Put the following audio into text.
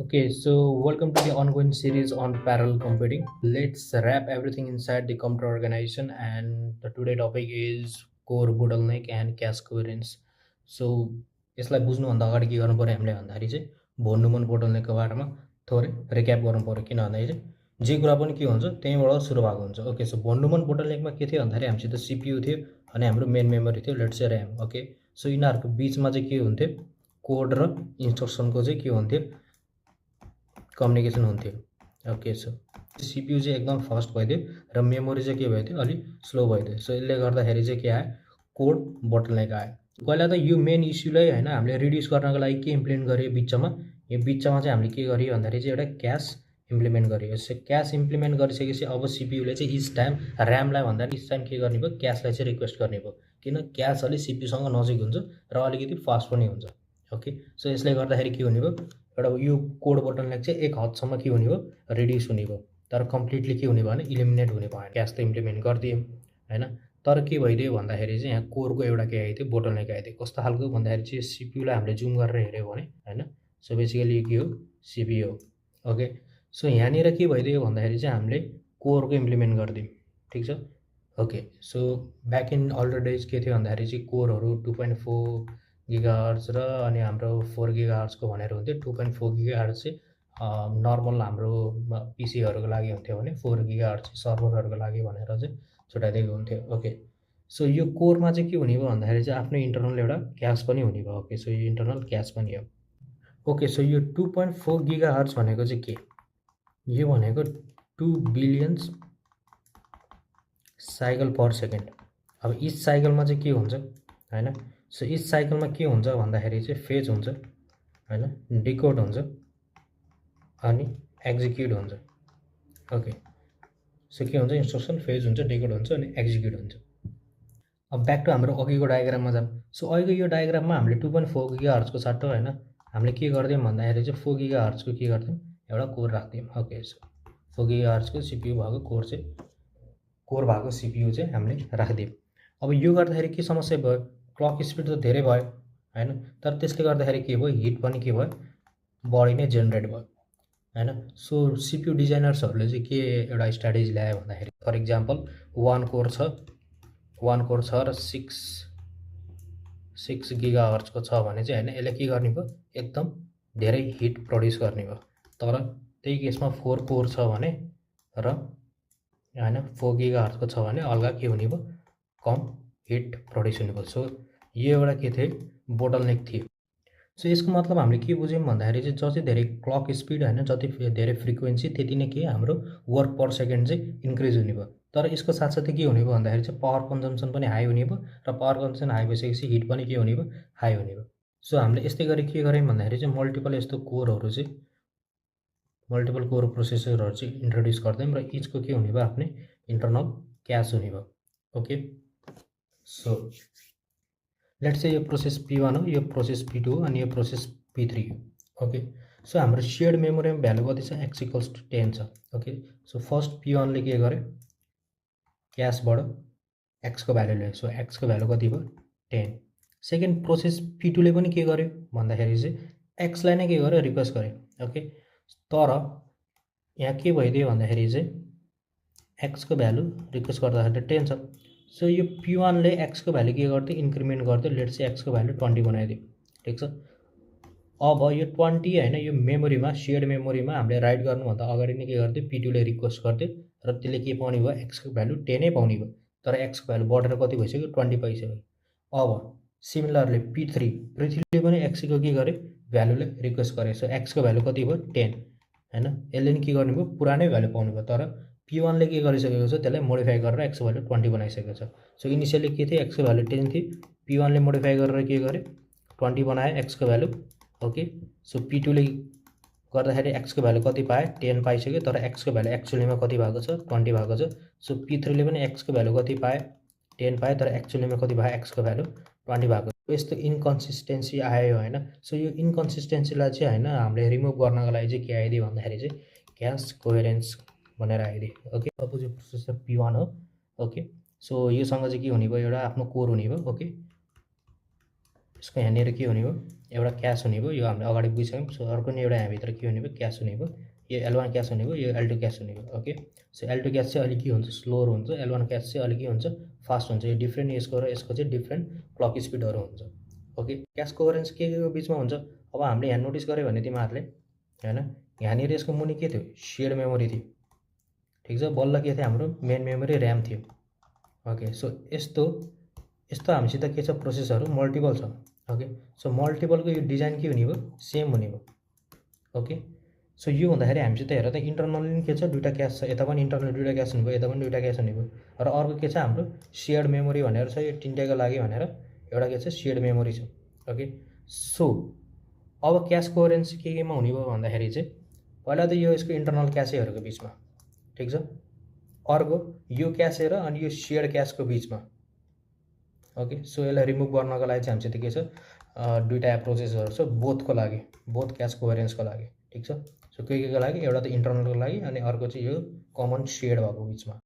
Okay, so welcome to the ongoing series on parallel computing. Let's wrap everything inside the computer organization, and the today topic is core bottleneck and cache coherence. So यसलाई बुझ्नुभन्दा अगाडि के गर्नु पर्यो हामीले भन्दाखेरि चाहिँ भोन्डुमन बोटलनेकको बारेमा थोरै रिक्याप गर्नु पर्यो किन भन्दाखेरि चाहिँ जे कुरा पनि के हुन्छ त्यहीँबाट सुरु भएको हुन्छ। ओके, सो भोन्डुमन बोटलनेकमा के थियो भन्दाखेरि हामीसित सिपियु थियो अनि हाम्रो मेन मेमोरी थियो let's say RAM. Okay, so यिनीहरूको बिचमा चाहिँ के हुन्थ्यो कोड र इन्स्ट्रक्सनको चाहिँ के हुन्थ्यो कम्युनिकेसन हुन्थ्यो। ओके, सो सिपियु चाहिँ एकदम फास्ट भइदियो र मेमोरी चाहिँ के भइदियो अलिक स्लो भइदियो। सो यसले गर्दाखेरि चाहिँ के आयो कोड बोटलनेक आयो। पहिला त यो मेन इस्युलाई होइन हामीले रिड्युस गर्नको लागि के इम्प्लिमेन्ट गरियो बिचमा, यो बिचमा चाहिँ हामीले के गरियो भन्दाखेरि चाहिँ एउटा क्यास इम्प्लिमेन्ट गरियो। सो क्यास इम्प्लिमेन्ट गरिसकेपछि अब सिपियुले चाहिँ इच टाइम ऱ्यामलाई भन्दा इच टाइम के गर्ने भयो क्यासलाई चाहिँ रिक्वेस्ट गर्ने भयो, किन क्यास अलिक सिपियुसँग नजिक हुन्छ र अलिकति फास्ट पनि हुन्छ। ओके, सो यसले गर्दाखेरि के हुने भयो एउटा यो कोड बोटलनेक चाहिँ एक हदसम्म के हुने भयो रिड्युस हुने भयो, तर कम्प्लिटली के हुने भयो भने इलिमिनेट हुने भएन। क्यास त इम्प्लिमेन्ट गरिदियौँ होइन, तर के भइदियो भन्दाखेरि चाहिँ यहाँ कोरको एउटा के आइदियो बोटलनेक आइदियो। कस्तो खालको भन्दाखेरि चाहिँ सिपियुलाई हामीले जुम गरेर हेऱ्यो भने होइन, सो बेसिकली के हो सिपियु हो। ओके, सो यहाँनिर के भइदियो भन्दाखेरि चाहिँ हामीले कोरको इम्प्लिमेन्ट गरिदियौँ, ठिक छ। Okay, so back in alder days के थियो भन्दाखेरि चाहिँ कोरहरू 2.4 गिगाहर्ज र अनि हाम्रो 4 गिगाहर्जको भनेर हुन्थ्यो। 2.4 गिगाहर्ज चाहिँ नर्मल हाम्रो पिसीहरूको लागि हुन्थ्यो भने 4 गिगाहर्ज चाहिँ सर्भरहरूको लागि भनेर चाहिँ छुट्याइदिएको हुन्थ्यो। ओके, सो यो कोरमा चाहिँ के हुने भयो भन्दाखेरि चाहिँ आफ्नो इन्टरनल एउटा क्यास पनि हुने भयो। ओके, सो यो इन्टरनल क्यास पनि हो। ओके, सो यो 2.4 गिगाहर्ज भनेको चाहिँ के, यो भनेको 2 बिलियन्स साइकल पर सेकेन्ड। अब इच साइकलमा चाहिँ के हुन्छ होइन, सो इच साइकलमा के हुन्छ भन्दाखेरि चाहिँ फेज हुन्छ होइन, डिकोड हुन्छ अनि एक्जिक्युट हुन्छ। ओके, सो के हुन्छ इन्स्ट्रक्सन फेज हुन्छ, डिकोड हुन्छ अनि एक्जिक्युट हुन्छ। अब ब्याक टु हाम्रो अघिको डायग्राममा जाऊँ। सो अघिको यो डायग्राममा हामीले 2.4 गिगाहर्जको सट्टा होइन हामीले के गरिदियौँ भन्दाखेरि चाहिँ 4 गिगाहर्जको के गर्थ्यौँ एउटा कोर राख्थ्यौँ। ओके, सो 4 गिगाहर्जको सिपियु भएको कोर चाहिँ कोर भएको सिपियु चाहिँ हामीले राखिदियौँ। अब यो गर्दाखेरि के समस्या भयो, क्लक स्पिड त धेरै भयो होइन, तर त्यसले गर्दाखेरि के भयो हिट पनि के भयो बढी नै जेनेरेट भयो होइन। सो सिपियु डिजाइनर्सहरूले चाहिँ के एउटा स्ट्राटेजी ल्यायो भन्दाखेरि फर इक्जाम्पल वान कोर छ र 6 गिगाहर्जको छ भने चाहिँ होइन यसले के गर्ने भयो एकदम धेरै हिट प्रड्युस गर्ने भयो। तर त्यही केसमा 4 कोर छ भने र होइन 4 गिगाहर्जको छ भने अलगा के हुने भयो कम हिट प्रड्युस हुने भयो। सो यो एउटा के थियो बोटलनेक थियो। सो यसको मतलब हामीले के बुझ्यौँ भन्दाखेरि चाहिँ जति धेरै क्लक स्पिड होइन जति धेरै फ्रिक्वेन्सी त्यति नै के हाम्रो वर्क पर सेकेन्ड चाहिँ इन्क्रिज हुने भयो। तर यसको साथसाथै के हुने भयो भन्दाखेरि चाहिँ पावर कन्जम्सन पनि हाई हुने भयो र पावर कन्जम्सन हाई भइसकेपछि हिट पनि के हुने भयो हाई हुने भयो। सो हामीले यस्तै गरी के गऱ्यौँ भन्दाखेरि चाहिँ मल्टिपल यस्तो कोरहरू चाहिँ मल्टिपल कोर प्रोसेसरहरू चाहिँ इन्ट्रोड्युस गर्दैम र इचको के हुने भयो आफ्नै इन्टरनल क्यास हुने भयो। ओके, सो लेट्स से यो प्रोसेस P1 हो, यो प्रोसेस P2 हो अनि यो प्रोसेस P3 हो। ओके, सो हाम्रो सेयर्ड मेमोरीमा भ्यालु कति छ x इक्वल्स टु 10 छ। ओके, सो फर्स्ट P1 ले के गर्यो क्यासबाट x को भ्यालु ल्यायो, सो x को भ्यालु कति भयो 10। सेकेन्ड प्रोसेस P2 ले पनि के गर्यो भन्दाखेरि चाहिँ x लाई नै के गर्यो रिक्वेस्ट गर्यो। ओके, तर यहाँ के भइदियो भन्दाखेरि चाहिँ x को भ्यालु रिक्वेस्ट गर्दाखेरि 10 छ। सो यो P1 ले x को भ्यालु के गर्थ्यो इन्क्रिमेन्ट गर्थ्यो, लेट्स से x को भ्यालु 20 बनाइदियो, ठिक छ। अब यो 20 होइन यो मेमोरीमा सेयर्ड मेमोरीमा हामीले राइट गर्नुभन्दा अगाडि नै के गर्थ्यो P2 ले रिक्वेस्ट गर्थ्यो र त्यसले के पाउने भयो x को भ्यालु 10 नै पाउने भयो, तर x को भ्यालु बढेर कति भइसक्यो 20 पाइसक्यो। अब सिमिलरली P3 ले पनि x को के गर्यो भ्यालुले रिक्वेस्ट गर्यो, सो x को भ्यालु कति भयो 10 होइन, यसले नि के गर्ने भयो पुरानै भ्यालु पाउने भयो। तर P1 ले के गरिसकेको छ त्यसलाई मोडिफाई गरेर x को भ्यालु 20 बनाइसकेको छ। सो इनिसियली के थियो x को भ्यालु 10 थियो, P1 ले मोडिफाई गरेर के गर्यो 20 बनायो x को भ्यालु। ओके, सो P2 ले गर्दाखेरि x को भ्यालु कति पायो 10 पाइसक्यो, तर x को भ्यालु एक्चुअलीमा कति भएको छ 20 भएको छ। सो P3 ले पनि x को भ्यालु कति पायो 10 पायो, तर एक्चुअलीमा कति भयो x को भ्यालु 20 भएको। यस्तो इन्कन्सिस्टेन्सी आयो होइन। सो यो इन्कन्सिस्टेन्सीलाई चाहिँ होइन हामीले रिमुभ गर्नको लागि चाहिँ के आइदियो भन्दाखेरि चाहिँ क्यास कोहेरेन्स भनेर आइदियो। ओके, सपोज यो प्रोसेसर P1 हो। ओके, सो योसँग चाहिँ के हुने भयो एउटा आफ्नो कोर हुने भयो। ओके, यसको यहाँनिर के हुने भयो एउटा क्यास हुने भयो यो हामीले अगाडि बुझिसक्यौँ सो अर्को नि एउटा यहाँभित्र के हुने भयो क्यास हुने भयो यो L1 क्यास हुने भयो यो L2 क्यास हुने भयो ओके सो L2 क्यास चाहिँ अलिक के हुन्छ स्लोर हुन्छ L1 क्यास चाहिँ अलिक के हुन्छ फास्ट हुन्छ यो डिफ्रेन्ट यसको र यसको चाहिँ डिफ्रेन्ट क्लक स्पिडहरू हुन्छ ओके क्यास कोहेरेन्स के को बिचमा हुन्छ अब हामीले यहाँ नोटिस गर्यो भने तिमीहरूले हैन यहाँनिर यसको मुनि के थियो शेयर्ड मेमोरी थियो ठीक छ बल्ल के थियो हाम्रो मेन मेमोरी र्याम थियो ओके सो यस्तो हामीसित के छ प्रोसेसरहरू मल्टिपल छ ओके सो मल्टिपलको यो डिजाइन के हुने भयो सेम हुने भयो ओके सो यो हुँदाखेरि हामीसित हेर त इन्टरनली के छ दुईटा क्यास छ यता पनि इन्टरनल दुईटा क्यास हुने भयो यता पनि दुईटा क्यास हुने भयो र अर्को के छ हाम्रो शेयर्ड मेमोरी भनेर छ यो तिनटैको लागि भनेर एउटा के छ शेयर्ड मेमोरी छ ओके सो अब क्यास कोहेरेन्स केमा हुने भयो भन्दाखेरि चाहिँ पहिला त यो यसको इन्टरनल क्यासेहरूको बिचमा ठीक छ अर्को यो क्यासे र अनि यो शेयर्ड क्यासको बिचमा ओके सो यसलाई रिमुभ गर्नको लागि चाहिँ हामीसित के छ दुईटा एप्रोचेसहरू छ बोथको लागि बोथ क्यास कोहेरेन्सको लागि ठीक छ सो के को लागि एउटा त इन्टरनलको लागि अनि अर्को चाहिँ यो कमन शेयर्ड भएको बिचमा